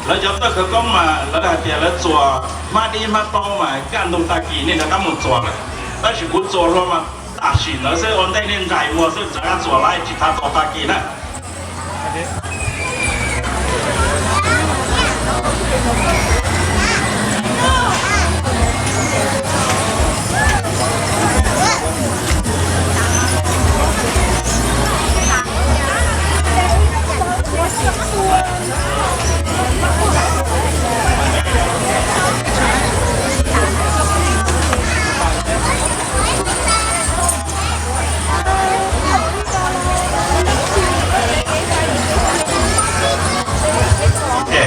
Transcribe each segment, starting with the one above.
Lawv cov txawj khawv koob mas lawv hais tias lawv txuas hmab dib hmab paub mas kaj ntug tag kis nej rov qab mus txuas lawm. Tab sis kuv txuas hlo mas tam sim ntawd xwb, ua ntej nej nqaim muag xwb rov qab txuas lawm, tsis tas txog tag kis na.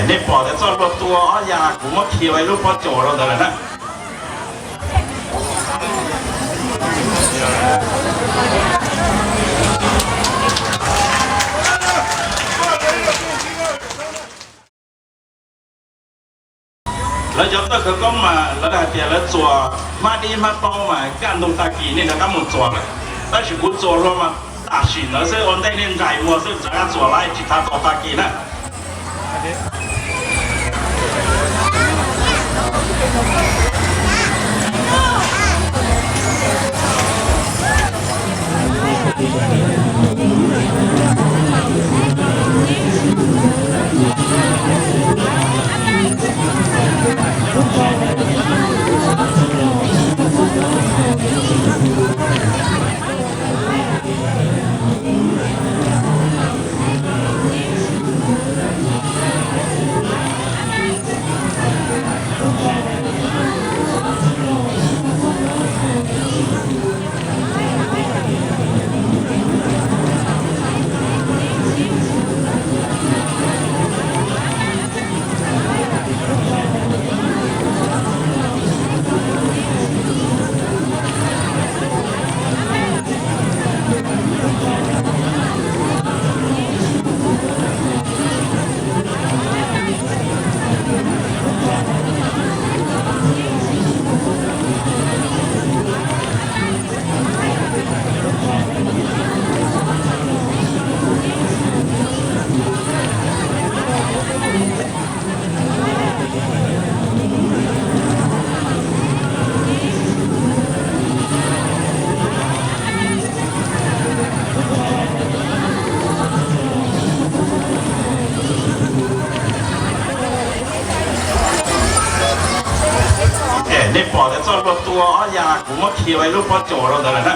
Nej pom tias txoj hlua tua ob ya kuv muab khi ua ib lub pob caus rau ntawd lawm na. Lawv cov txawj khawv koob mas lawv hais tias lawv txuas hmab dib hmab paub mas kaj ntug tag kis nej rov qab mus txuas lawm. Tab sis kuv txuas hlo mas tam sim ntawd xwb, ua ntej nej nqaim muag xwb rov qab txuas lawm, tsis tas txog tag kis na. Nej pom tias txoj hlua tua ob ya kuv muab khi ua ib lub pob caus rau ntawd lawm na.